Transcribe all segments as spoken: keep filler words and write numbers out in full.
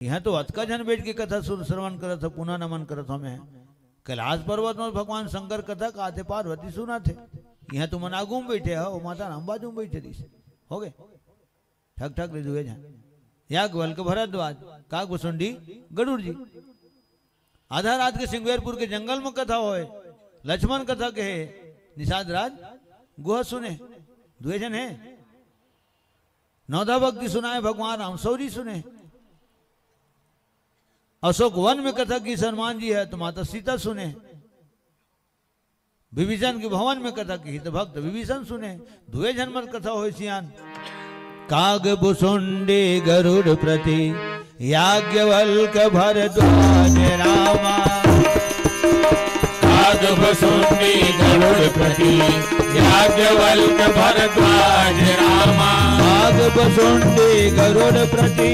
इहाँ तो अतका झन बैठ के कथा सुन, श्रवण करत हो, पुनः नमन करत हो। मैं कैलाश पर्वत में भगवान शंकर कथा कहत हे, पार्वती सुनत हे। इहाँ तुमन आगू में बैठे हो, माता राम बाजू में बैठे रहिस। हो गए ठक ठक ले दुए झन। याज्ञवल्क्य भरद्वाज, काग भुसुंडी गरुड़ जी। आधा रात के सिंगवेरपुर के जंगल में कथा होए, लक्ष्मण कथा कहे, निषाद राज गुहा सुने, दुए झन हे। नवधा भक्ति सुनाए भगवान राम सौरी सुने। अशोक वन में कथा की हनुमान जी हे तो माता सीता सुने। विभीषण के भवन में कथा की तो भक्त विभीषण सुने। दुए झन मत कथा होए सियान। काग भुसुंडी गरुड़ प्रति याज्ञवल्क्य भरद्वाज रामा। काग भुसुंडी गरुड़ प्रति याज्ञवल्क्य भरद्वाज रामा। काग भुसुंडी गरुड़ प्रति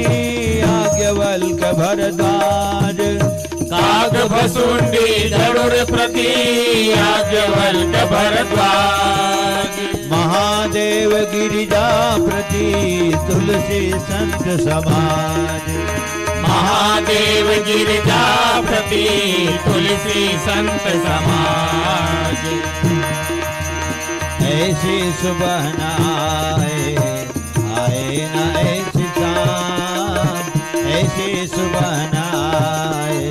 याज्ञवल्क्य भरद्वाज। काग भुसुंडी गरुड़ प्रति याज्ञवल्क्य भरद्वाज। महादेव गिरिजा प्रति तुलसी संत समाज। महादेव गिरिजा प्रति तुलसी संत समाज। ऐसी सुबह न आए, आए न ऐसी शाम। ऐसी सुबह न आए,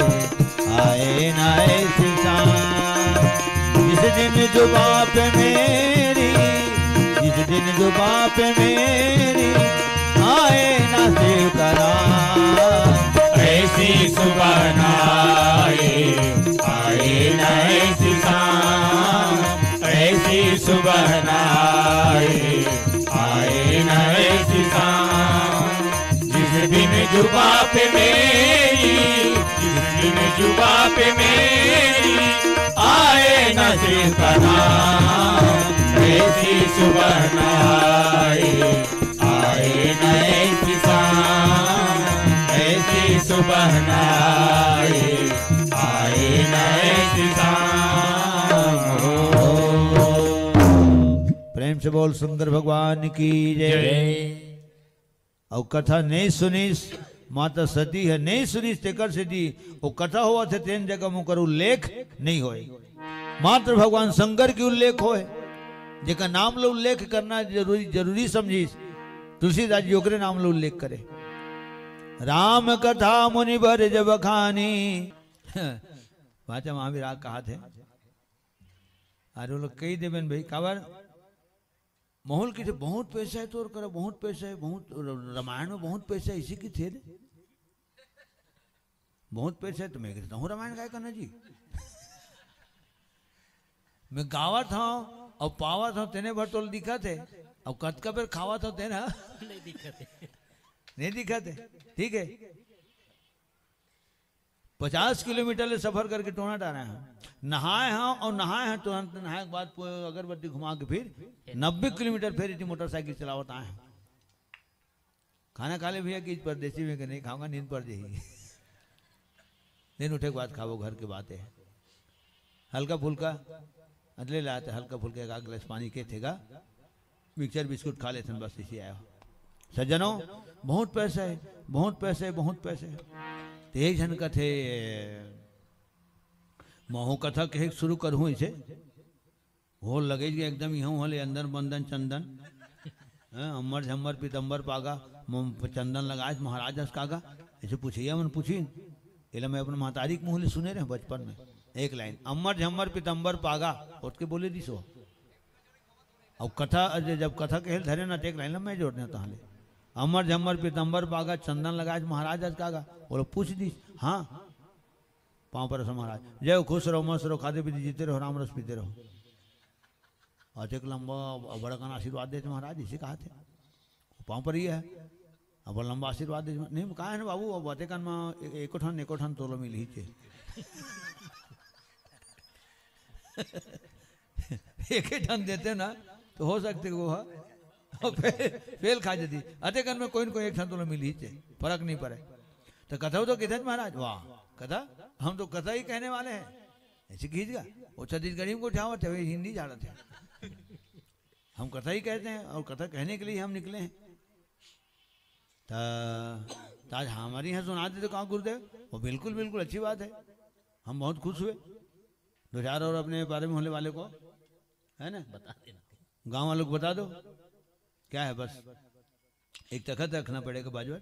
आए न ऐसी शाम। जिस दिन जुबा पे मेरी, जिस दिन जुबा पे मेरी आए ना शिव का नाम। ऐसी सुबह ना आए, आए ना ऐसी शाम। ऐसी सुबह ना आए, आए ना ऐसी शाम। जिस दिन जुबा पे मेरी, जिस दिन जुबा पे मेरी आए ना शिव का नाम। ऐसी सुबह ना आए, आए ना ऐसी शाम। ऐसी सुबह ना आए, आए ना ऐसी शाम। प्रेम से बोल शंकर भगवान की जय। जय। अउ कथा नहीं सुनिस, माता सती हे नहीं सुनिस, तेकर सेती वो कथा होवत हे, तेन जगह म ओकर उल्लेख नहीं होय। मात्र भगवान शंकर के उल्लेख होय, जेकर नाम ल उल्लेख करना जरूरी, जरूरी समझिस। तुलसीदास जी ओकरे नाम ल उल्लेख करे। राम कथा मुनिबर जब खानी। पाछा महावीर आ कहाथे। अरे वो लोग कही देबेन भाई, काबर? मोहल किथे बहुत पैसा है तोर करा, बहुत पैसा है, बहुत र-, रामायण में बहुत पैसा है, इसी किथे रे? बहुत पैसा है तो मैं कहता हूँ रामायण काय करना जी। मैं गावत हूँ अउ पावत हूँ, तेने भर तोल दिखत हे, अउ कतका बेर खावत हूँ तेना नहीं दिखत हे। नहीं दिखत हे, ठीक है। पचास किलोमीटर ले सफर करके टोना डारे हंव, नहाए हंव अउ नहाए हंव, तुरंत नहाए के बाद पु-, अगरबत्ती घुमा के फिर नब्बे किलोमीटर फिर इतनी मोटरसाइकिल चलावत आए हंव। खाना खा ले भैया, कि परदेसी में के नहीं खाऊंगा, नींद पड़ जाएगी। नींद उठे के बाद खाबो, घर के बात है। हल्का फुल्का अदले लाते, हल्का फुल्का एक आध गिलास पानी के थेगा, मिक्सचर बिस्कुट खा लेथन, बस इसी आयो। सज्जनों, बहुत पैसा है, बहुत पैसा है, बहुत पैसा है। तो एक झन कथे, महू कथा कहे शुरू करूँ इसे। वो लगे जे एकदम इहाँ वाले अंदर बंदन चंदन। हाँ, अम्बर झम्बर पीतम्बर पागा, म-, चंदन लगाए महाराज अस कागा। ऐसे पूछिया मन पूछी। एला मैं अपन महतारी के मुँह ले सुने रहे बचपन में। एक लाइन, "अम्बर झम्बर पीतम्बर पागा", ओतके बोले दिस हो। अब कथा, जब कथा कहे धरे ना, तो एक लाइन ला मैं जोड़ने तहाँ ले। "अम्बर झम्बर पीतम्बर पागा, चंदन लगाए महाराज अस कागा।" बोलो, पूछ दिस, "हाँ।" पाँव परस महाराज, "जय हो, खुश रहो, मस्त रहो, खाते पीते जीते रहो, राम रस पीते रहो।" अतेक लंबा, बड़ा कन आशीर्वाद देते महाराज, इसे कहाथे। पाँव पर ही है। अब लंबा आशीर्वाद दे, नहीं, कहा है ना बाबू, अब अतेकन में ए-, एको ठन, एको ठन तोलो मिलही चे। एक ही ठन देते ना, तो हो सकते वो, हाँ, और फे-, फेल खा जाती। अतेकन में कोई न कोई एक ठन तोलो मिलही चे, फर्क नहीं पड़े। तो कथा तो किथे महाराज, वाह, कथा, हम तो कथा ही कहने वाले हैं। ऐसे खींच गया, वो छत्तीसगढ़ी में को उठावत है, वे हिंदी झाड़त है। हम कथा ही कहते हैं और कथा कहने के लिए हम निकले हैं। तो तो आज हमारे यहाँ सुना दे तो कहाँ गुरुदेव? वो बिल्कुल, बिल्कुल अच्छी बात है, हम बहुत खुश हुए। दो चार और अपने बारे में होने वाले को, है ना, बता देना। गांव वालों को बता दो, क्या है, बस एक तखत रखना पड़ेगा बाजू,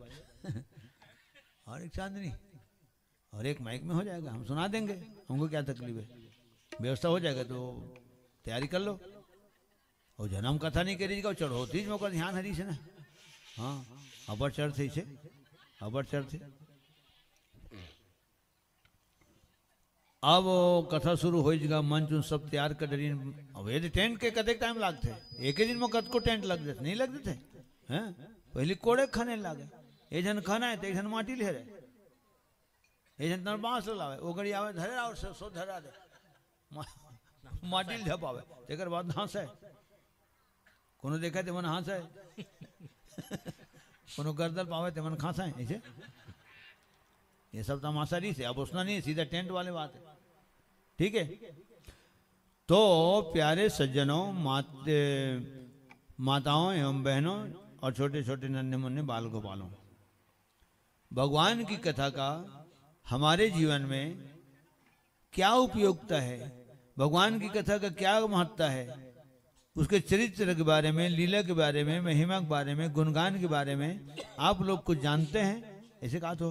और एक चांदनी, और एक माइक में हो जाएगा, हम सुना देंगे, हमको क्या तकलीफ है, व्यवस्था हो जाएगा। तो तैयारी कर लो। और जन्म कथा नहीं करी का, चढ़ोतीज में ओकर ध्यान हरी से ना। हाँ, अबर चढ़ थे इसे, अबर चढ़ थे। अब वो कथा शुरू हो जगा, मंच उन सब तैयार कर डरिन। अब ये टेंट के कतेक टाइम लागथे? एक ही दिन में कतको टेंट लग जाते, नहीं लग जाते हैं? पहले कोड़े खाने लागे, एक जन खाना है तो एक जन माटी ले रहे, एक जन तन बांस लावे, वो गड़ी आवे धरे और सो, सो धरा दे। मा-, माटी ले झपावे, तेकर बाद हांसे। कोनो देखे ते मन हांसे। कोनो गर्दन पावे ते मन खांसे, ऐसे। ये सब तमाशा नहीं से, अब उसना नहीं, सीधा टेंट वाले बात है। ठीक है, तो प्यारे सज्जनों, मात-, माताओं एवं बहनों और छोटे छोटे नन्हे मुन्ने बाल गोपालों, भगवान की कथा का हमारे जीवन में क्या उपयोगिता है, भगवान की कथा का क्या महत्ता है, उसके चरित्र के बारे में, लीला के बारे में, महिमा के बारे में, गुणगान के बारे में आप लोग कुछ जानते हैं? ऐसे कहा तो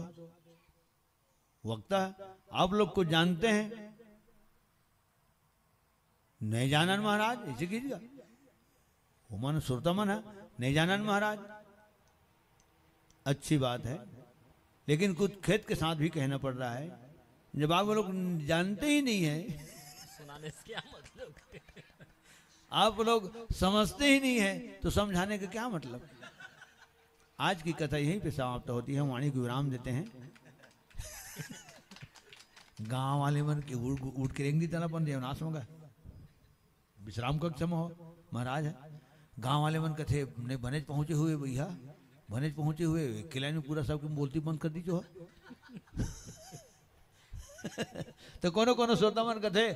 वक्ता, आप लोग कुछ जानते हैं? नहीं जानन महाराज, ऐसे कीजिएगा। वो मन श्रोता मन है, नहीं जानन महाराज, अच्छी बात है, लेकिन कुछ खेद के साथ भी कहना पड़ रहा है, जब आप लोग जानते ही नहीं है, सुनाने से क्या मतलब? आप लोग समझते ही नहीं है, तो समझाने का क्या मतलब? आज की कथा यहीं पे समाप्त होती है, वाणी को विराम देते हैं। गांव वाले मन के उठ, उठ के रेंग दी तना अपन देवनाश होगा। विश्राम कक्ष में हो महाराज है। गांव वाले मन कथे, "नहीं, बनेच पहुंचे हुए भैया, बनेच पहुंचे हुए, एक किला में पूरा सबके बोलती बंद कर दीजिए हो।" तो कोनो कोनो श्रोता मन कथे,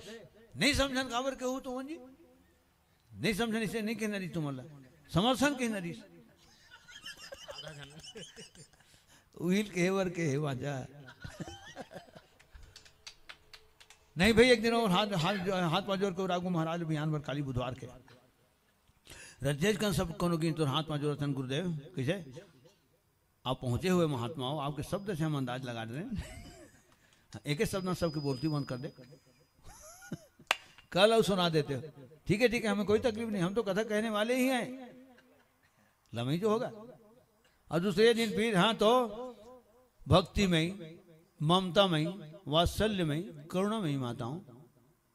"नहीं समझन काबर के हो तुमन जी, नहीं समझन, इसे नहीं कहना रही तुमन ला, समर्थन कहना रही।" उहिल के वर के हे वाजा। नहीं भाई, एक दिन और हाथ, हाथ, हाथ पांव जोर के रागू महाराज बिहान भर काली बुधवार के रजेश कन सब कोनो गिन तोर हाथ पांव जोर रतन गुरुदेव, कैसे? आप पहुंचे हुए महात्मा हो, आपके शब्द से हम अंदाज लगा रहे हैं। एक एक शब्द ना सबकी बोलती बंद कर दे। कल और सुना देते हो। ठीक है, ठीक है, हमें कोई तकलीफ नहीं, हम तो कथा कहने वाले ही हैं। लमई जो होगा। और दूसरे दिन फिर, हाँ, तो भक्तिमयी, ममतामयी, वात्सल्यमयी, करुणामयी माताओं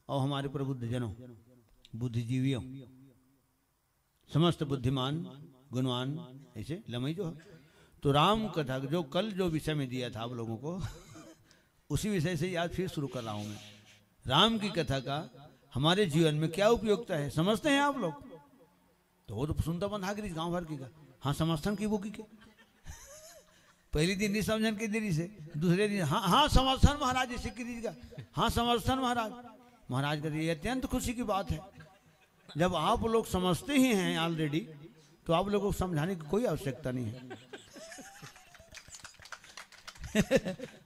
और हमारे प्रबुद्ध जनों, बुद्धिजीवियों, समस्त बुद्धिमान, गुणवान, ऐसे लमई जो है। तो राम कथा जो कल जो विषय में दिया था आप लोगों को, उसी विषय से आज फिर शुरू कर रहा हूं मैं। राम की कथा का हमारे जीवन में क्या उपयोगिता है, समझते हैं आप लोग? तो वो तो सुनता बंद हाक रही गांव भर की का। हाँ, समर्थन की वो की के। पहली दिन नहीं समझन के देरी से, दूसरे दिन, "हाँ, हाँ, समर्थन महाराज, इसे की दीजिएगा। हाँ, समर्थन महाराज।" महाराज कहते, "ये अत्यंत खुशी की बात है। जब आप लोग समझते ही हैं already, तो आप लोगों को समझाने की कोई आवश्यकता नहीं है।"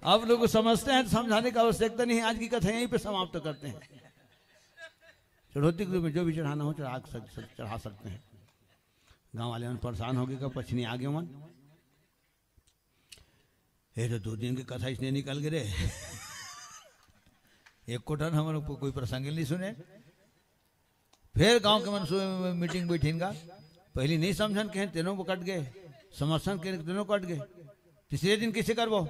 आप लोग समझते हैं तो समझाने की आवश्यकता नहीं है। आज की कथा यहीं पे समाप्त करते हैं। चढ़ौती के रूप में जो भी चढ़ाना हो, चढ़ा सक-, सक-, चढ़ा सकते हैं। गांव वाले मन परेशान हो गए, का पछनी आ गए मन। ये तो दो दिन की कथा इसने निकल गए रे। एक कोठन हम लोग को कोई प्रसंग नहीं सुने। फिर गांव के मन सु-, मीटिंग बैठिन का, पहली नहीं समझन के तेनों को कट गए, समर्थन के तेनों कट गए। तीसरे दिन किसे करबो?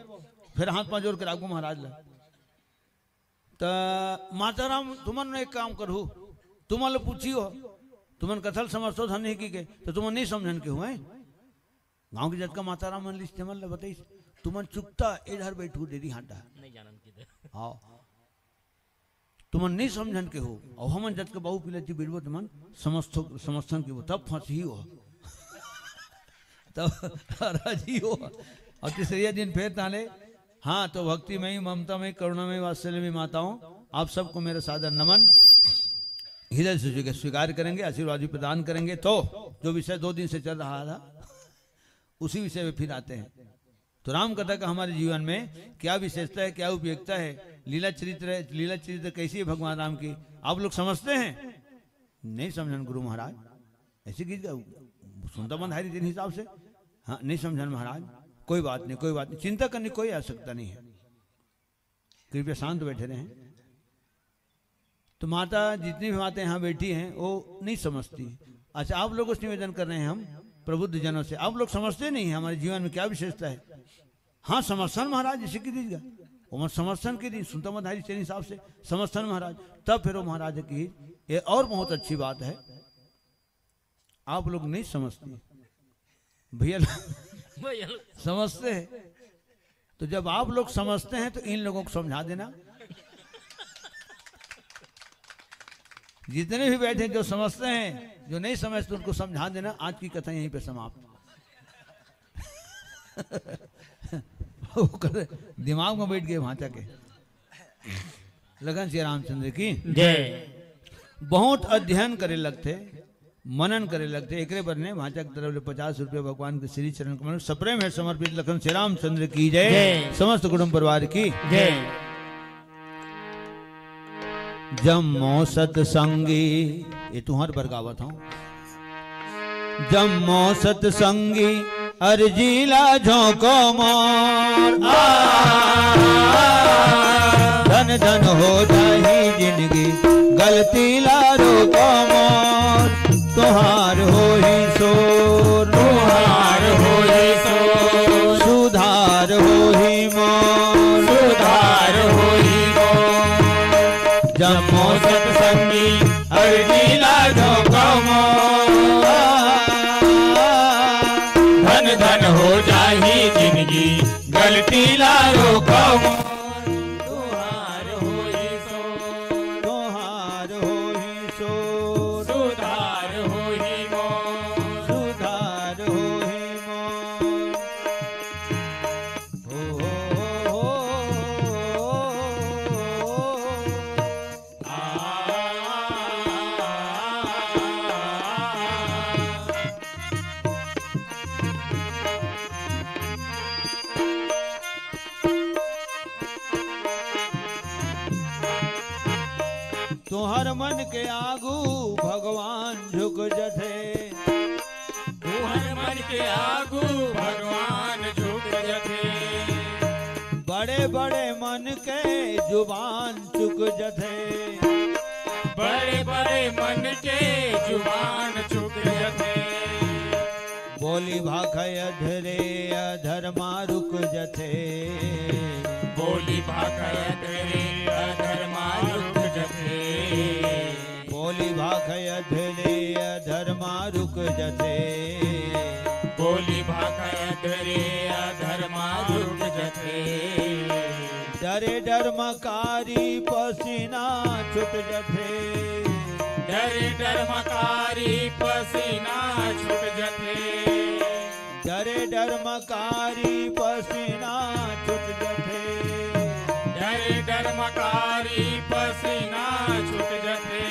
फिर हाथ पांव जोर के राखबो महाराज ला। त माताराम, तुमन एक काम करहु, तुमन ले पूछियो, तुमन कथा ल समझथो धन नहीं की के, तो तुमन नहीं समझन के हुए। गांव के जतका माताराम मन लिस, तेमन ले बताइस, तुमन चुकता ए डहर बैठू, डेरी हाटा। नहीं जानन की दे। हाँ। तुमन नहीं समझन के हो, और हमन जतका बाबू पिला जी बिरबो, तुमन समझथो, समझथन के हो, तब फंसी हो। तब राजी हो। और तीसरे दिन फिर ताले, हाँ, तो भक्तिमयी, ममतामयी, करुणामयी, वात्सल्यमयी माताओं, आप सबको मेरा सादर नमन। हृदय से स्वीकार, स्वीकार करेंगे, आशीर्वाद भी प्रदान करेंगे। तो जो विषय दो दिन से चल रहा था, उसी विषय में फिर आते हैं। तो राम कथा का हमारे जीवन में क्या विशेषता है, क्या उपयोगिता है, लीला चरित्र है, लीला चरित्र कैसी है भगवान राम की, आप लोग समझते हैं? नहीं समझन गुरु महाराज, ऐसे गीत गा-, सुनता बंधारी तेरे हिसाब से। हाँ, नहीं समझन महाराज, कोई बात नहीं, कोई बात नहीं, चिंता करने की कोई आवश्यकता नहीं है, कृपया शांत बैठे रहें। तो माता जितनी भी माता यहाँ बैठी हैं, वो नहीं समझती। अच्छा, आप लोगों से निवेदन कर रहे हैं हम प्रबुद्ध जनों से, आप लोग समझते नहीं हैं हमारे जीवन में क्या विशेषता है। हाँ, समर्थन महाराज, इसे की दीजिएगा, वो मत समर्थन के दिन सुनता मत हरी चैन हिसाब से समर्थन महाराज, तब फिर वो महाराज की ये और बहुत अच्छी बात है। आप लोग नहीं समझते भैया, भैया लोग। समझते हैं। तो जब आप लोग समझते हैं तो इन लोगों को समझा देना। जितने भी बैठे जो समझते हैं, जो नहीं समझते उनको समझा देना। आज की कथा यहीं पे समाप्त। वो कर, दिमाग में बैठ गए भांचा के। लखन श्री रामचंद्र की जय। बहुत अध्ययन करे लगथे, मनन करे लगथे, एकरे बर ने भांचा के तरफ ले पचास रुपया भगवान के श्री चरण कमल सप्रेम है समर्पित। लखन श्री रामचंद्र की जय। जय। समस्त कुटुंब परिवार की जय। जम्मो सतसंगी, ये तुम्हार बर गावत हूँ। जम्मो सतसंगी अरजी ला झोंको मोर। आ, धन धन हो जाही जिंदगी, गलती ला रोको मोर। तुहार होही सोर, तुहार होही सोर। सुधार होही मोर, सुधार होही मोर। जम्मो सतसंगी अरजी ला झोंको मोर। धन धन हो जाही जिंदगी, गलती ला रोको मोर। तुहार होही सोर, तुहार होही सोर। सुधार होही मोर, सुधार होही मोर। ओ, ओ, ओ, ओ, ओ, ओ। तुहर मन के आगू भगवान झुक जथे। तुहर मन के आगू भगवान झुक जथे। बड़े बड़े मन के जुबान चुक जथे। बड़े बड़े मन के जुबान चुक जथे। बोली भाखा अधरे अधर्मा रुक जथे। बोली भाखा अधरे अधर्मा रुक जथे। बोली भाखा अधरे अधर्मा रुक जथे। बोली भाखा अधरे अधर्मा रुक जथे। डरे डर मकारी पसीना छूट जथे। डरे डर मकारी पसीना छूट जथे। डरे डर मकारी पसीना छूट जथे। डरे डर मकारी पसीना छूट जथे।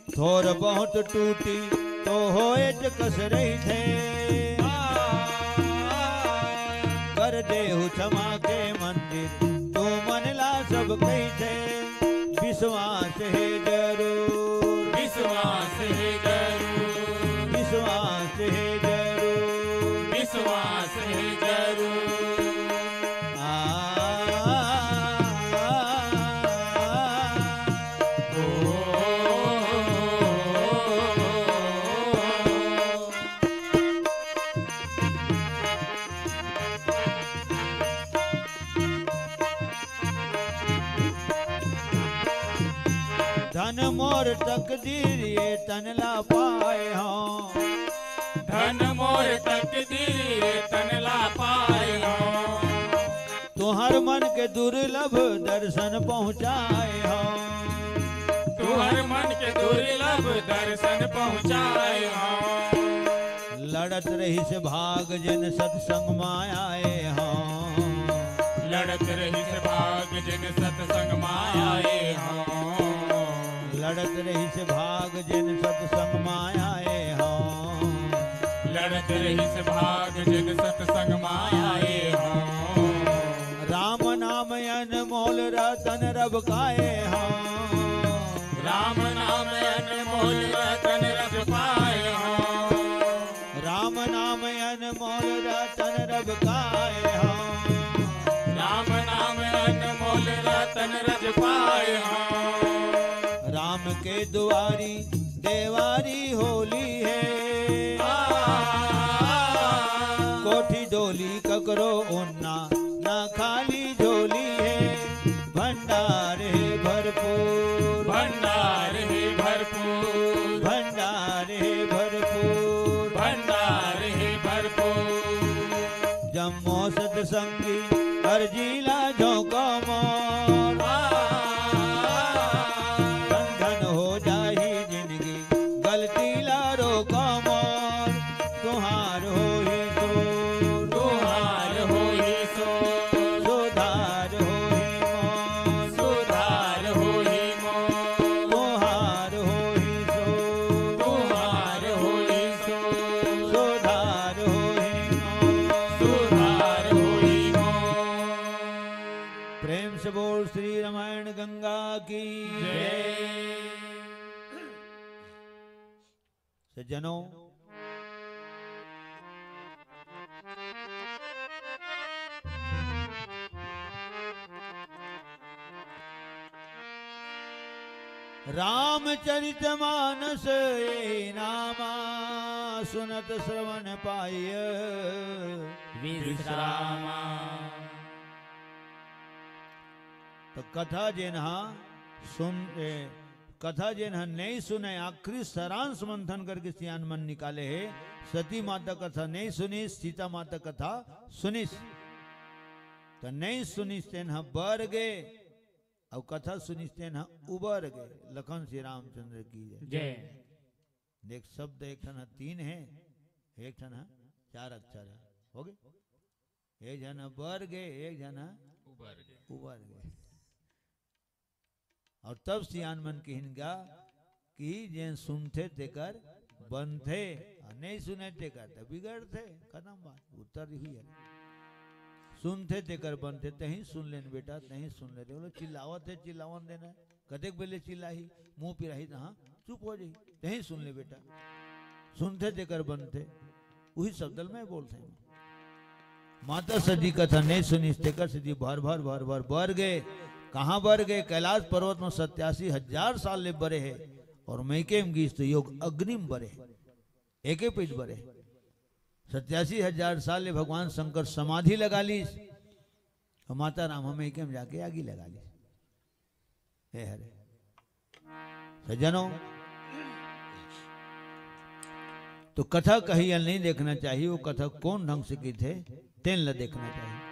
थोर बहुत टूटी तो होए च कस रहिथे। कर देहु क्षमा के मंदिर, तू मन ला सब कहिथे। विश्वास हे जरूर, विश्वास हे जरूर, विश्वास हे जरूर, विश्वास हे जरूर। आ, आ, आ, आ, ओ, ओ, ओ, ओ, ओ। धन मोर तकदीर ये तन ला पाए हौं। धन मोर तकदीर ये तन ला पाए हौं। तुहर मन के दुर्लभ दर्शन पहुँचाए हौं। तुहर मन के दुर्लभ दर्शन पहुँचाए हौं। लड़त रहिस भाग जिन सतसंग मा आए हौं। लड़त रहिस भाग जिन सतसंग मा आए हौं। लड़त रहिस भाग जिन सतसंग मा आए हौं। लड़त रहिस भाग जिन सतसंग मा आए अनमोल रतन रब काए हो। राम नाम अनमोल रतन रब पाए हो। राम नाम अनमोल रतन रब काए हो। राम नाम अनमोल रतन रब पाए हो। राम के दुआरी देवारी होली है। कोठी डोली ककरो ओन्ना ना खाली झोली है। भंडार है भरपूर। भंडार है भरपूर। भंडार है भरपूर। भंडार है भरपूर। जम्मो सतसंगी अर्जी ला झोंको मोर। धन धन हो जाही जिंदगी गलती ला रोको मोर। तुहार होही सोर। तुहार होही सोर। सुधार होही मोर। सुधार होही मोर। तुहार होही सोर। तुहार होही सोर। सुधार होही मोर। सुधार होही मोर। प्रेम से बोल श्री रामायण गंगा की जय। सज्जनों, रामचरित मानस यही नामा, सुनत श्रवण पाय विश्रामा। तो कथा जेन हा सुन ए, कथा जेन ह नइ सुने, आखिरी सारांश मंथन करके सियान मन निकाले हे। सती माता कथा नइ सुनिस, सीता माता कथा सुनिस। त नइ सुनिस तेन ह बर गे, अउ कथा सुनिस तेन ह उबर गे। लखन श्री रामचंद्र की जय। जय। देख, शब्द एक ठन ह तीन हे, एक ठन ह चार अक्षर हे। हो गे? एक झन ह बर गे, एक झन ह उबर गे। उबर गे। अउ तब सियान मन किहिन गा कि जेन सुनथे तेकर बनथे, अउ नइ सुने तेकर त बिगड़थे। खतम बात, उत्तर ही हे। सुनथे तेकर बनथे, तहीं सुन लेन बेटा, तहीं सुन ले। देखो, चिल्लावत हे, चिल्लावन देना। कतेक बेले चिल्लाही, मुंह पिराही, तहाँ चुप हो जाही। तहीं सुन ले बेटा, सुनथे तेकर बनथे, उही शब्द ल मैं बोलथे। माता सती कथा नइ सुनिस, तेकर सेती भर भर भर भर बर गे। कहाँ बर गे? कैलाश पर्वत म सत्यासी हजार साल ले बरे हे, अउ मइके म गिस त योग अग्नि म बरे हे, एके पइत बरे हे। सत्यासी हजार साल ले भगवान शंकर समाधि लगा लिस, अउ माता राम ह मइके म जाके आगी लगा लिस। हे हरे सज्जनों, तो कथा कही ल नइ देखना चाहिए, वो कथा कोन ढंग से कहिथे, तेन ल देखना चाहिए।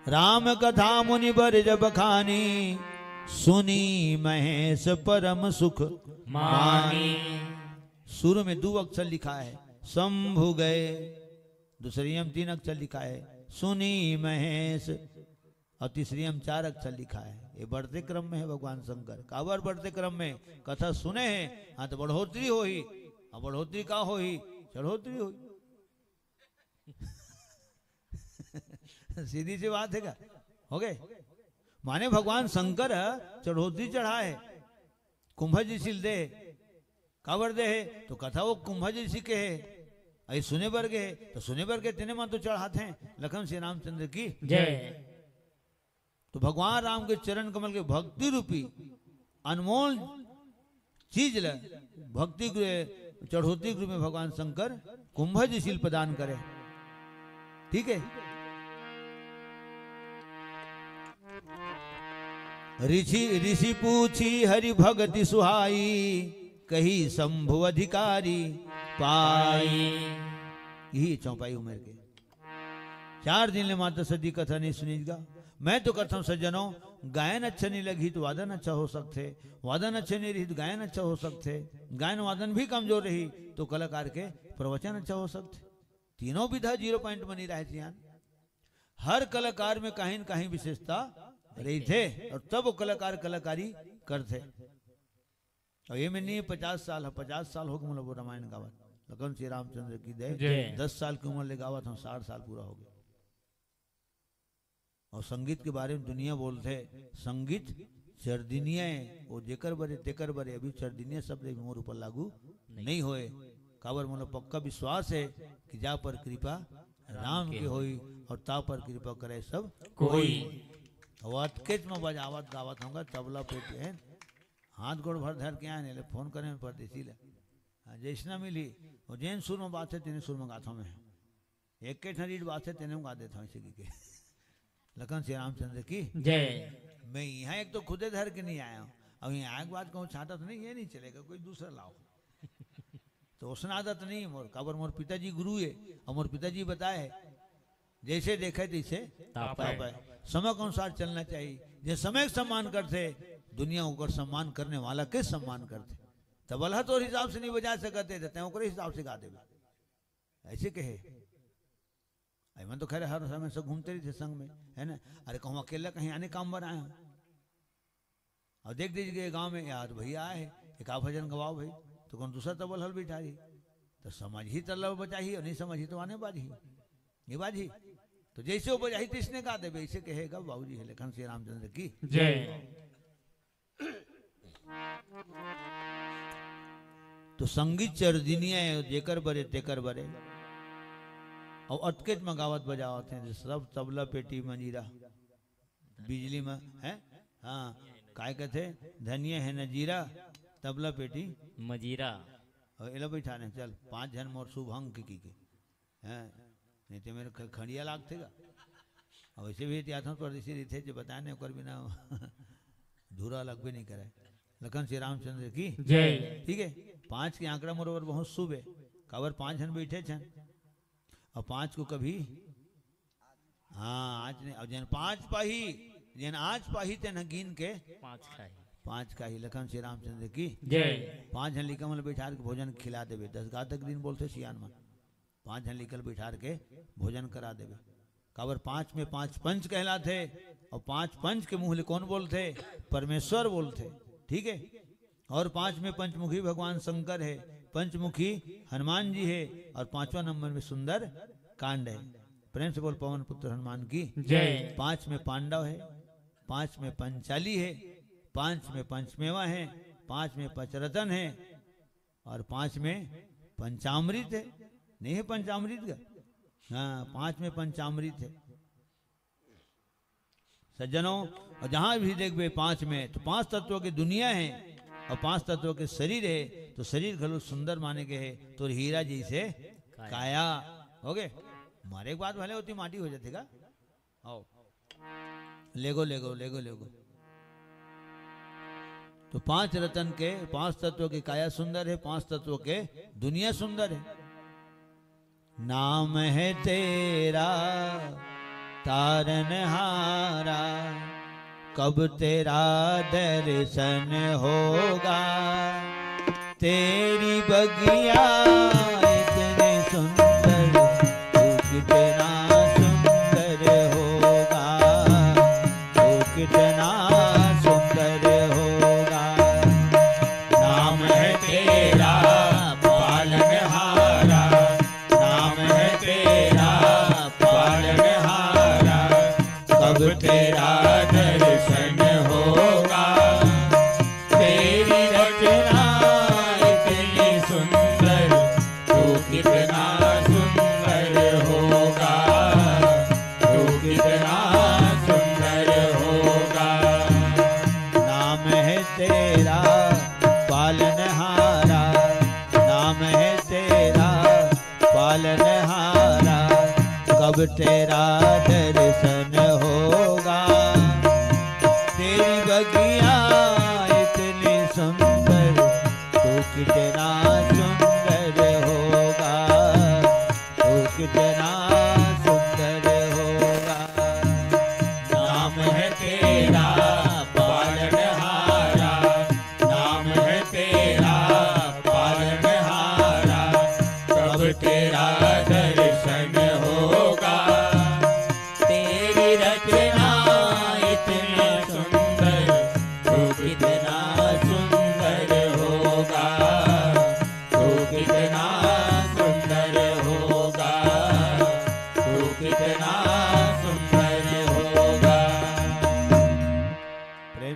राम कथा मुनि बर जब खानी, सुनी महेश परम सुख मानी। मानी। शुरू में दू अक्षर लिखा हे, शंभु गए, दूसरे म तीन अक्षर लिखा हे, सुनी महेश, अउ तीसरी म चार अक्षर लिखा हे। ये बढ़ते क्रम में हे भगवान शंकर। काबर बढ़ते क्रम में? कथा सुने हे, हाँ, त बढ़ोतरी होही। अउ बढ़ोतरी का होही? चढ़ोतरी होही। सीधी सी बात हे का? हो गे? माने भगवान शंकर ह चढ़ोतरी चढ़ाय हे, कुंभज ऋषि ल दे हे। काबर दे हे? तो कथा वो कुंभज ऋषि के हे, अई सुने बर गे हे, तो सुने बर गे, तेने म तो चढ़ाथे। लखन श्री रामचंद्र की जय। तो भगवान राम के चरण कमल के भक्ति रूपी अनमोल चीज ल भक्ति के चढ़ोतरी के रूप में भगवान शंकर कुंभज ऋषि ल प्रदान करे। ठीक हे, ऋषि, ऋषि पूछी हरि भगति सुहाई, कही शंभु अधिकारी पाई। यही चौपाई उमर के चार दिन ले माता सती कथा नइ सुनिस गा। मैं तो कथंव सज्जनों, गायन अच्छा नइ लगही त वादन अच्छा हो सकथे, वादन अच्छा नइ रही त गायन अच्छा हो सकथे, गायन वादन भी कमजोर रही त कलाकार के प्रवचन अच्छा हो सकथे। तीनों विधा zero point म नइ रहय जियान। हर कलाकार में काहीं न काहीं विशेषता रहिथे अउ तब वो कलाकार कलाकारी करथे। अउ ये में नइ हे पचास साल ह, पचास साल हो गे मोला वो रामायण गावत। लखन श्री रामचंद्र की जय। जय। दस साल के उमर ले गावत हंव, साठ साल पूरा हो गे। अउ संगीत के बारे में दुनिया बोलथे, संगीत चरदिनिया ए, वो जेकर बरे तेकर बरे, अभी चरदिनिया शब्द भी मोर ऊपर लागू नहीं। नहीं होए। काबर मोला पक्का विश्वास हे कि जा पर कृपा राम राम के के होई, अउ ता पर कृपा करे सब कोई। कोई। अउ अतकेच म बजावत गावत होंगा तबला पे, हाथ गोड़ भर धर के आए, नहीं ले फोन करे परदेसी ले। हाँ, जैसना मिली, अउ जेन सुर में बात हे, तेने सुर में गात हों मैं। एक के ठन रीड बात हे, तेने में गा देत हों, ऐसे की के। लखन श्री रामचंद्र की जय। मैं यहाँ एक तो खुदे धर के नहीं आया हूँ, अब यहाँ आए के बाद कहूँ छाता तो नहीं, ये नहीं चलेगा, कोई दूसरा लाओ। तो उसना आदत नहीं मोर, काबर मोर पिताजी गुरु हे, अउ मोर पिताजी बताए हे, जैसे देखे तैसे तापे। तापे। समय के अनुसार चलना चाहिए। जे समय के सम्मान करथे, दुनिया ओकर सम्मान करने वाला के सम्मान करथे। तबला तोर हिसाब से नहीं बजा सकत हे, त तैं ओकरे हिसाब से गा देबे, ऐसे कहे। अइमन तो खैर हर समय से घूमते रहिथे संग में, है ना? अरे कहूँ अकेला कहीं आने काम बर आए हों। अउ देख दीजिए गाँव में, यार भैया आए हे, एक आध भजन गवाओ भाई, तो कोनो दूसरा तबला ल बिठा रही, तो समझही तबला बजाही, अउ नहीं समझही तो आने बाजही, नहीं बाजही। तो जैसे वो बजाही तैसने गा देबे, ऐसे कहेगा बाबूजी हे लखन श्री रामचंद्र की। जय। तो संगीत चरदिनिया ए, जेकर बरे तेकर बरे। अउ अतकेच म गावत बजावत हे, सब तबला पेटी मंजीरा, बिजली म, हैं? हाँ, काय कथे? धनिया हे न जीरा, तबला पेटी मजीरा। अउ एला बैठा रहे, चल, पाँच झन मोर शुभ अंक की के। हैं? नहीं तो मेरे ख-, खड़िया लागथे गा। अब वैसे भी इतिहास में परदेसी रहिथे, जो बताए नहीं, ओकर बिना धूरा लगबे नहीं करे। लखन श्री रामचंद्र की जय। ठीक है, पाँच के आंकड़ा मोर बर बहुत शुभ है। काबर पाँच झन बैठे छन, अउ पाँच को कभी, हाँ, आज नहीं, अउ जेन पाँच पाही, जेन आज पाही, तेन ह गिन के पाँच खाही। पाँच खाही। लखन श्री रामचंद्र की जय। पाँच झन लइका मन ल बैठार के भोजन खिला देबे। दस गा तक दिन बोलथे सियान मन। पाँच झन लइका ल बैठार के भोजन करा देबे। काबर पाँच में पाँच पंच कहलाथे, अउ पाँच पंच के मुंह ले कौन बोलथे? परमेश्वर बोलथे। ठीक है, अउ पाँच में पंचमुखी भगवान शंकर हे, पंचमुखी हनुमान जी हे, अउ पाँचवा नंबर में सुंदर कांड हे। प्रेम से बोल पवन पुत्र हनुमान की जय। पाँच में पांडव हे, पाँच में पंचाली हे, पाँच में पंचमेवा हे, पाँच में पंचरत्न हे, अउ पाँच में पंचामृत हे। नहीं हे पंचामृत का? हाँ, पाँच में पंचामृत हे। सज्जनों, अउ जहाँ भी देखबे पाँच में, तो पाँच तत्व के दुनिया हे, अउ पाँच तत्व के शरीर हे, तो शरीर घलो सुंदर माने गे हे, तोर हीरा जैसे काया। काया। हो गे? मरे के बाद भले ओती माटी हो जाथे गा। आओ। लेगो, लेगो, लेगो, लेगो। तो पांच रतन के, पांच तत्व के काया सुंदर हे, पांच तत्व के दुनिया सुंदर हे। नाम है तेरा तारनहारा, कब तेरा दर्शन होगा। तेरी बगिया इतनी सुंदर, तू कितना सुंदर होगा, तू कितना सुंदर होगा। नाम है तेरा पालनहारा, नाम है तेरा पालनहारा, कब तेरा दर्शन होगा। तेरी रचना इतनी सुंदर, तू कितना सुंदर होगा, तू कितना सुंदर होगा। नाम है तेरा पालनहारा, नाम है तेरा पालनहारा, कब तेरा दर्शन होगा। तेरी बगिया इतनी सुंदर, तू कितना सुंदर होगा, तू कितना सुंदर होगा। नाम है तेरा पालनहारा, नाम है तेरा पालनहारा, कब तेरा दर्शन होगा। तेरी रचना इतनी सुंदर,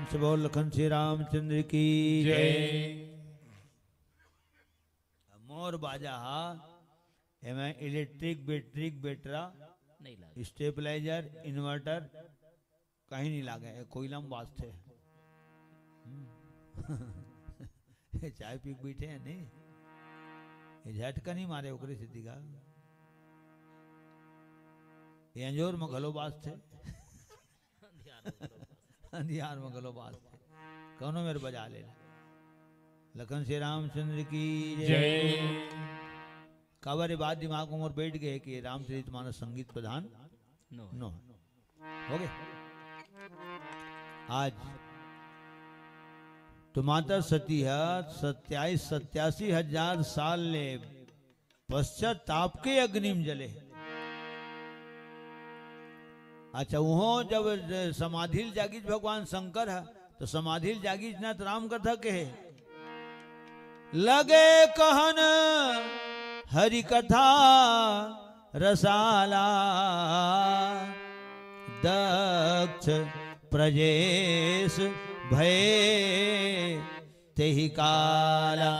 से बोल लखन श्री रामचंद्र की जय। मोर बाजा हा एमे इलेक्ट्रिक, बैटरी, बेटरा, नहीं लागे। स्टेबलाइजर, इन्वर्टर कहीं नहीं लागे, ये कोयला में बाजथे। हम्म। ये चाय पी के बैठे हैं, नहीं? ये झटका नहीं मारे ओकरे सेती का। ये अंजोर में घलो बाजथे। अंधियार में घलो बाजथे। कौनो मेर बजा ले। लखन श्री रामचंद्र की जय। जय। काबर ये बात दिमाग में मोर बैठ गए कि रामचरित मानस संगीत प्रधान नो। नो। हो गए। आज तो माता सती ह सत्याईस, सत्यासी हजार साल ले पश्चाताप के अग्नि में जले। अच्छा, उहों जब समाधि ल जागिस भगवान शंकर ह, तो समाधि ल जागिस ना, तो राम कथा कहे, लगे कहन हरि कथा रसाला, दक्ष प्रजेश भय तेहि काला।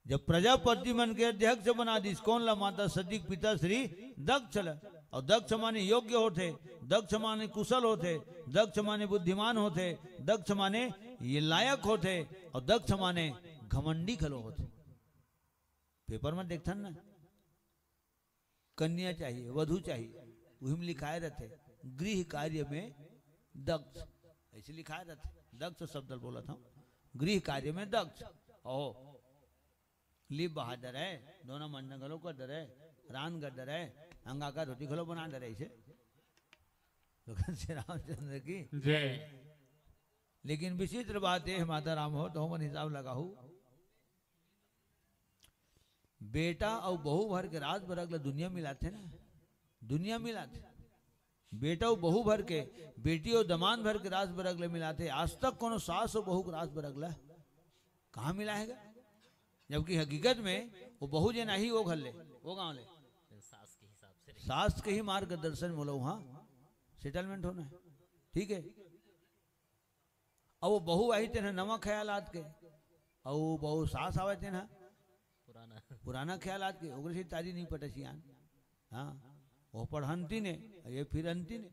जब प्रजापति मन के अध्यक्ष बना दिस, कौन ला? माता सती के पिता श्री दक्ष ला। और दक्ष माने योग्य होथे, दक्ष माने कुशल होथे, दक्ष माने बुद्धिमान होथे, दक्ष माने ये लायक होथे, और दक्ष माने घमंडी घलो होथे। पेपर में देखथन ना, कन्या चाहिए, वधू चाहिए, उही में लिखाए रहथे, गृह कार्य में दक्ष, ऐसे लिखाए रहथे। दक्ष शब्द ल बोलत हूँ, गृह कार्य में दक्ष। ओ, लीप बहा डरे, दोना मंजन घलो कर डरे, रान कर डरे, अंगाकर रोटी घलो बना डरे, ऐसे। लखन श्री रामचंद्र की जय। लेकिन विचित्र बात ये हे, माता राम हो, तो मन हिसाब लगाहू, बेटा अउ बहू भर के राज बरग ल दुनिया मिलाथे ना, दुनिया मिलाथे। बेटा अउ बहू भर के, बेटी अउ दमांद भर के राज बरग ल मिलाथे। आज तक कोनो सास अउ बहू के राज बरग ल कहाँ मिलाय हे गा? जबकि हकीकत में वो बहू जेन आही, वो घर ले, वो गांव ले, सास के हिसाब से रही। सास के ही मार्गदर्शन में ओला उहाँ सेटलमेंट होना हे, ठीक हे। अउ वो बहू आही, तेन ह नवा ख्यालात के, अउ वो बहू सास आवय, तेन ह पुराना। पुराना ख्यालात के, ओकरे से तारी नहीं पटे सियान। हाँ, वो पढ़ंती ने, ये फिरंती ने।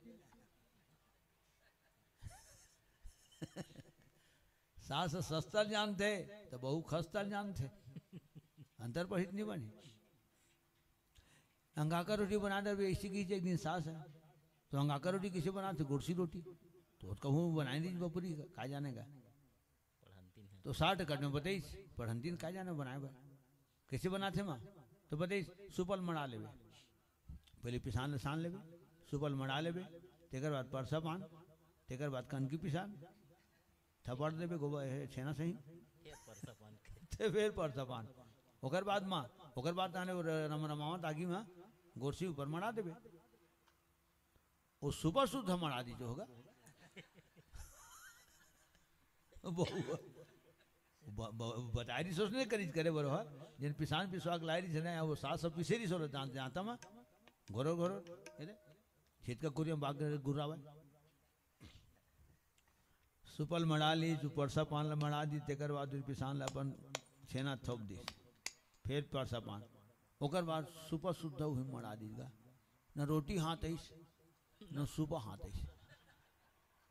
सास सस्ता जानथे, तो बहू खस्ता जानथे। अंतर पढ़ित नहीं बनी। अंगाकर रोटी बना डरबे, ऐसी की एक दिन सास ह, तो अंगाकर रोटी कइसे बनाथे? गोरसी रोटी। तो कहूँ बनाए दीजिए बपुरी का, का जाने का। तो शॉर्टकट में बताइस, पढ़ंतीन का जाने बनाए बर। कइसे बनाथे माँ? तो बताइस, सुपा ल मड़ा लेबे, पहले पिसान ल सान लेबे, सुपा ल मड़ा लेबे, तेकर बाद परसा पान, तेकर बाद कनकी पिसान, थपड़ देबे गोबर, हे, छेना सही। ये परसा पान के। ते फेर परसा पान। ओकर बाद माँ, ओकर बाद ताने वो र-, रम-, रमावत आगी माँ, गोरसी ऊपर मड़ा देबे। वो सुपा सुद्धा मड़ा दीजिए होगा। बहू, ब-, ब-, बताए रही सोचने करीज करे बरो हा। जिन पिसान पिसवा के लाए रही से ना, वो सास सब पिसे रही सो जान-, जानता माँ। घोरो, घोरो, ये दे। खेत का कुरिया में बाग गुर्रावे। सुपा ल मड़ा लीस, परसा पान ल मड़ा दीस, तेकर बाद उही पिसान ल अपन छेना थोप दीस, फेर परसा पान, ओकर बाद सुपा सुद्धा उही मड़ा दीस गा। न रोटी हाथ आइस, न सुपा हाथ आइस।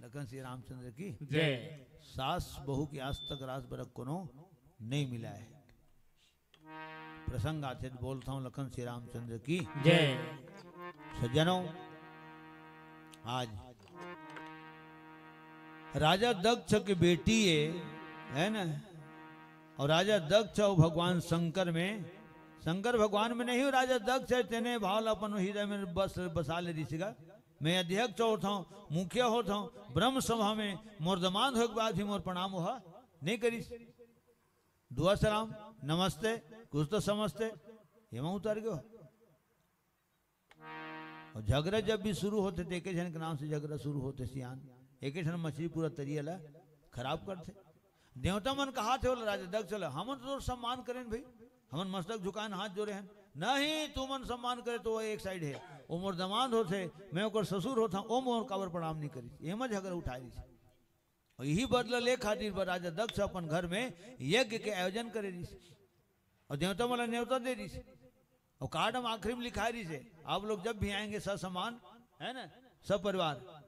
लखन श्री रामचंद्र की जय। सास बहू के आज तक राज बरग कोनो नहीं मिला है। प्रसंग आथे त बोलत हूँ, लखन श्री रामचंद्र की जय। सज्जनों, आज राजा दक्ष के बेटी है, है ना? और राजा दक्ष और भगवान शंकर में, शंकर भगवान में नहीं, राजा दक्ष है, तेने भाव ल अपन हृदय में बस, बसा ले रिहिस गा। मैं अध्यक्ष होत हूँ, मुखिया होत हूँ, ब्रह्म सभा में मोर दमांद होए के बाद भी मोर प्रणाम ओहा नहीं करिस। दुआ सलाम, नमस्ते, कुछ तो समझते, एमा उतर गयो। और झगड़ा जब भी शुरू होथे, तो एके झन के नाम से झगड़ा शुरू होथे, सियान। एके झन मछली पूरा तरिया ला खराब करथे। देवता मन कहाथे, "ओला राजा दक्ष ला, हमन तो तोर सम्मान करेन भाई, हमन मस्तक झुकाएन, हाथ जोरे हन।" "नहीं, तुमन सम्मान करे तो वो एक साइड है, वो मोर दमांद होथे, मैं ओकर ससुर होथंव, वो मोर काबर प्रणाम नहीं करिस?" एमा झगड़ा उठाए रहिस। अउ इही बदला ले खातिर बर राजा दक्ष अपन घर में यज्ञ के आयोजन करे रिहिस अउ देवता मन ला नेवता दे रिहिस। अउ कार्ड म आखिरी में लिखाय रिहिस हे, "आप लोग जब भी आएंगे ससम्मान, है ना, सपरिवार,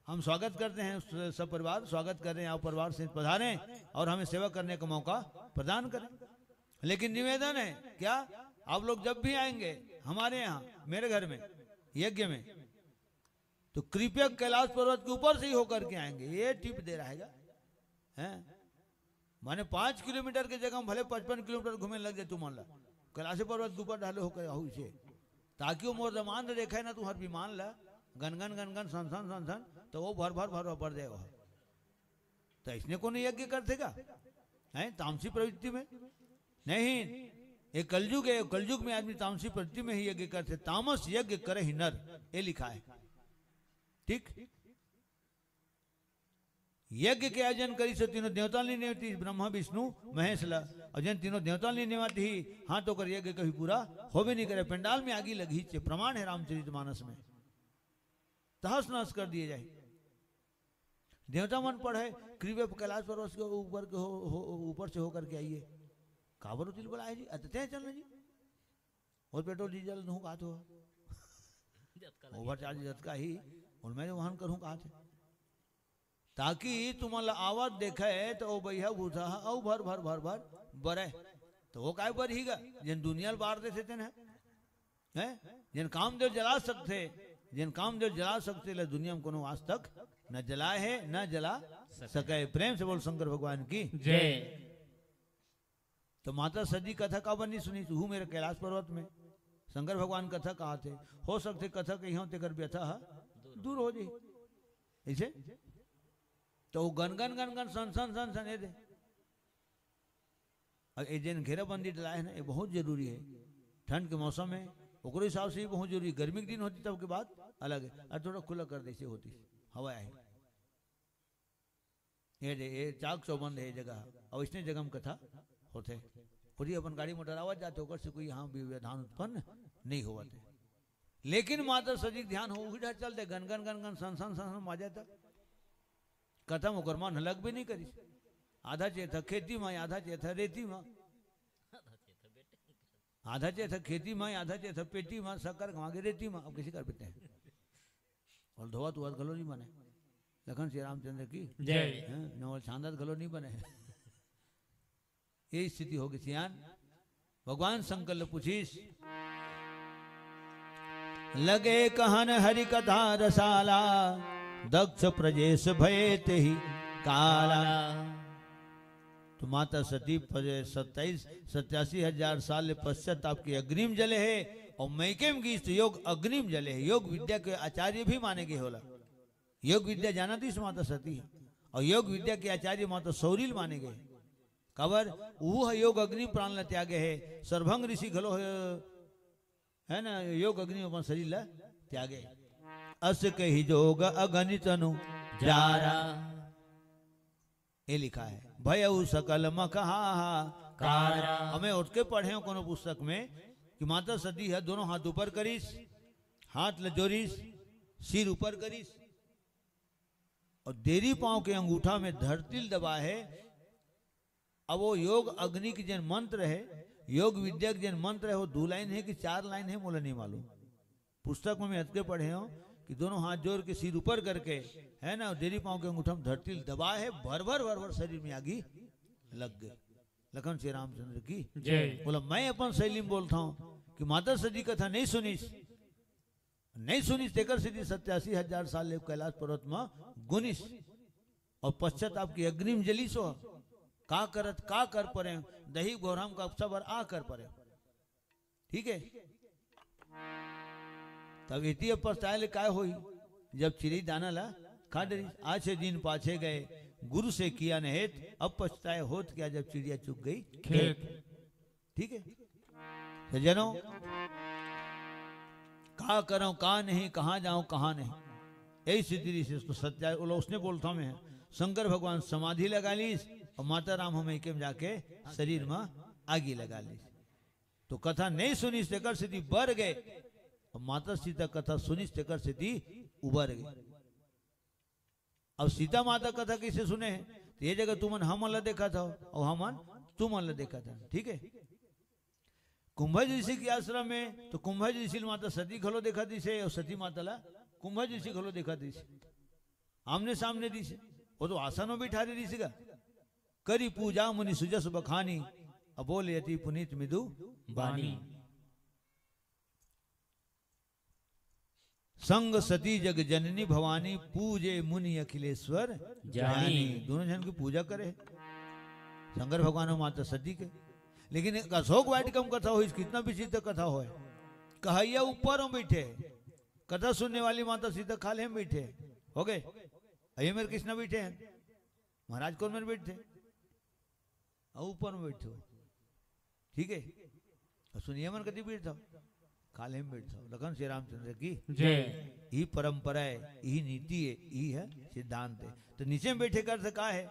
हम स्वागत करते हैं, स-, सपरिवार स्वागत कर रहे हैं, आप परिवार से पधारें और हमें सेवा करने का मौका प्रदान करें।" लेकिन निवेदन है, क्या, "आप लोग जब भी आएंगे हमारे यहाँ, मेरे घर में, यज्ञ में, तो कृपया कैलाश पर्वत के ऊपर से ही होकर के आएंगे।" ये टिप दे रहा है, हैं? माने पाँच किलोमीटर के जगह में भले पचपन किलोमीटर घूमे लग जाए तुमन ला, कैलाश पर्वत के ऊपर ढाले होकर आहू इसे, ताकि वो मोर दमान ला देखे ना तुम्हार विमान ला, गनगन गनगन, सन सन सन सन, तो वो भर भर भर भर जाए वहाँ। तो इसने कोनो यज्ञ करथे का? हैं, तामसी प्रवृत्ति में? नहीं, ये कलयुग है, कलयुग में आदमी तामसी प्रवृत्ति में ही यज्ञ करथे। "तामस यज्ञ करहि नर", ये लिखा है। ठीक, यज्ञ के आयोजन करिस, तीनों देवता ल नेवतिस, ब्रह्मा, विष्णु, महेश ला। अउ जेन तीनों देवता ल नेवत ही, हाँ, तो ओकर यज्ञ कभी पूरा होबे नहीं करे। पंडाल में आगी लगही चे, प्रमाण है रामचरित मानस में। तहस नहस कर दिए जाए। देवता मन पढ़े, "कृपया कैलाश पर्वत के ऊपर के हो, हो, ऊपर से होकर के आइए।" काबर होतिल बोला है जी, अतते चलना जी। और पेट्रोल डीजल नहूं कहात हो। जतका लगे। ओवर चार्ज जतका ही, और मैं वहन करूं कहात हे। ताकि तुमन ला आवत देखे, तो ओ बइहा बूढ़ा ह, अउ भर, भर, भर, भर, बरे। तो वो काय बरही गा? जेन दुनिया ल बार देथे तेन है। हैं? जेन कामदेव जला सकथे, जेन कामदेव जला सकथे, ला दुनिया में कोनो आज तक न जलाए है, न जला सके। सके। प्रेम से बोल शंकर भगवान की। जय। तो माता सती कथा काबर नहीं सुनिस? उहू मेर कैलाश पर्वत में शंकर भगवान कथा कहाथे। हो सकथे कथा कहियो तेकर व्यथा ह दूर हो जाही। ऐसे तो वो गन गन गन गन सन सन सन सन ये दे। अब ये जेन घेराबंदी डलाए है ना, ये बहुत जरूरी है। ठंड के मौसम में ओकरो हिसाब से भी बहुत जरूरी। गर्मी के दिन होती तब के बात अलग है, और थोड़ा खुला कर देसे होती, हवा आई। ये दे, ये चाक चौबंद है जगह, और इसने जगह में कथा होथे। खुद ही अपन गाड़ी मोटर आवत जाथे, ओकर से कोई यहाँ भी व्यवधान उत्पन्न नहीं होवत है। लेकिन माता सती के ध्यान हो, उही डहर चलथे, गन गन गन गन, सन सन सन सन बाजे त खतम, ओकर मन लगबे नहीं करिस। आधा चेथा खेती मा, आधा चेथा रेती मा, आधा चेथा खेती मा, आधा चेथा पेटी मा, शक्कर खवा के रेती मा। अब कइसे कर पाते हैं? और धोवत उवत घलो नहीं बने। लखन श्री रामचंद्र की जय। हैं? न वो छांदत घलो नहीं बने। ये स्थिति होगे सियान। भगवान शंकर ले पूछिस, "लगे कहन हरि कथा रसाला, दक्ष प्रजेश भये तेहि काला।" तो माता सती पजे-, सत्ताईस, सत्यासी हजार साल ले पश्चाताप के अग्नि म जले हे, और मइके म गीस त योग अग्नि म जले हे। योग विद्या के आचार्य भी माने गे हे ओला। योग विद्या जानत रिहिस माता सती ह, और योग विद्या के आचार्य माता सौरी ल माने गे हे। काबर? उहू ह योग अग्नि प्राण ल त्यागे हे। सरभंग ऋषि घलो ह, है ना, योग अग्नि अपन शरीर ल त्यागे। "अस कहि जोग अगनि तनु जारा।" ये लिखा है, "भयउ सकल मख हाहाकारा।" हमें ओतके पढ़े हो कोनो पुस्तक में कि माता सती ह दोनों हाथ ऊपर करिस, हाथ ल जोरिस, सिर ऊपर करिस, और देरी पांव के अंगूठा में धरती ल दबा हे। अब वो योग अग्नि के जेन मंत्र है, योग विद्या के जेन मंत्र है, वो दू लाइन है कि चार लाइन है, मोला नहीं मालूम। पुस्तक में मैं अतके पढ़े हो कि दोनों हाथ जोर के सिर ऊपर करके, है ना, देरी पांव के अंगूठा में धरती ल दबा हे, भर भर भर भर शरीर में आगी लग गे। लखन श्री रामचंद्र की जय। बोला, मैं अपन शैली में बोलता हूँ कि माता सती कथा नहीं सुनिस, नहीं सुनिस, तेकर सेती सत्यासी हजार साल ले कैलाश पर्वत म गुनिस और पश्चाताप के अग्नि म जलिस हो। का करत, का कर परे, दही घोरम का सबर आ कर परे। ठीक है, तब एती अब पछताए ले काय होई, जब चिरई दाना ला खा डरिस। आछे दिन पाछे गए, गुरु से किया न हेत, अब पछताए होत क्या, जब चिड़िया चुग गई खेत। ठीक है, तो जनो, का करो, का नहीं, कहाँ जाओ, कहाँ नहीं, यही स्थिति रही। इसको सत्या, ओला उसने बोलता में है, शंकर भगवान समाधि लगा लीस और माता राम हम एक में जाके शरीर में आगी लगा लीस। तो कथा नहीं सुनिस, तेकर सेती बर गए, और माता सीता कथा सुनिस, तेकर सेती उबर गए। अब सीता माता कथा कइसे सुने हे? तो ये जगह तुमन हमन ला देखत हव अउ हमन तुमन ला देखत हन, ठीक है। कुंभज ऋषि के आश्रम में तो कुंभज ऋषि ल माता सती घलो देखा दिस हे अउ सती माता ला कुंभज ऋषि घलो देखा दिस हे, आमने सामने दिस हे। वो तो आसन में बिठा दे दिस हे गा। करी पूजा मुनि सुजस बखानी, अब बोले अति पुनीत मिदु बानी। संग सती जग जननी भवानी, पूजे मुनि अखिलेश्वर जानी। जानी। दोनों झन की पूजा करे हे शंकर भगवान अउ माता सती के। लेकिन एक अशोक वाटिका में कथा होइस, कितना विचित्र कथा होय। कहइया ऊपर में बैठे, कथा सुनने वाली माता सीता खाल्हे में बैठे, हो गए। अये मेर कृष्णा बैठे हैं, महाराज कोन मेर बैठे? अउ ऊपर में बैठो, ठीक है। अउ सुनिया मन कति बैठो, खाल्हे में बैठो। लखन श्री रामचंद्र की जय। यही परंपरा है, यही नीति है, यही है सिद्धांत है। तो नीचे में बैठे का अर्थ का है?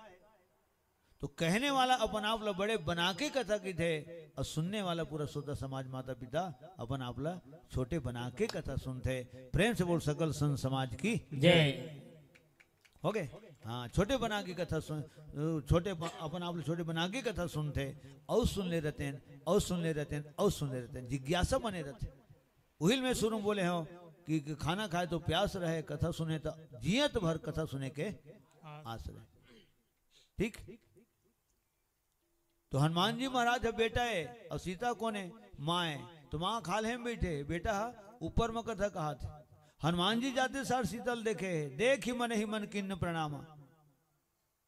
तो कहने वाला अपन आप ला बड़े बना के कथा कहिथे अउ सुनने वाला पूरा श्रोता समाज, माता पिता अपन आप ला छोटे बना के कथा सुनथे। प्रेम से बोल सकल संत समाज की जय। हो गए। हाँ, छोटे बना के कथा सुन, छोटे ब-, अपन आप ला छोटे बना के कथा सुनथे, अउ सुन ले रहिथे, अउ सुन ले रहिथे, अउ सुन ले रहिथे, जिज्ञासा बने रहिथे। उहिल में शुरू में बोले हों कि खाना खाए तो प्यास रहे, कथा सुने तो जियत भर कथा सुने के आस रहे। ठीक। तो हनुमान जी महाराज ह बेटा हे अउ सीता कोन हे? माँ हे। तो माँ खाल्हे में बैठे, बेटा ह ऊपर में कथा कहत हे। हनुमान जी जाते सार सीता ल देखे, देखि मनहि मन कीन्ह प्रणामा,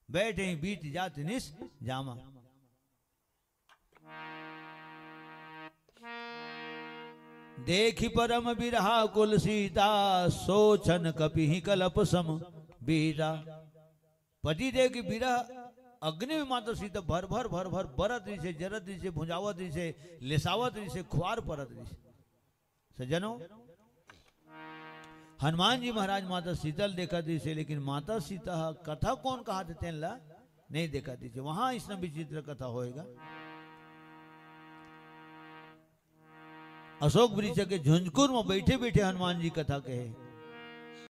बैठे ही बीत जात निस जामा। देखि परम बिरहा कुल सीता, सोचन कपिहि कलप सम बीता। पति देव के बिरह अग्नि में माता सीता भर भर भर भर बरत रहिसे, जरत रहिसे, भुंजावत रहिसे, लेसावत रहिसे, खुवार परत रहिसे। सज्जनों, हनुमान जी महाराज माता सीता ल देखत रहिसे, लेकिन माता सीता ह कथा कोन कहत हे तेन ला नहीं देखत रहिसे। वहां इसना विचित्र कथा होय गा। अशोक वृक्ष के झुंझकुर में बैठे बैठे हनुमान जी कथा कहे,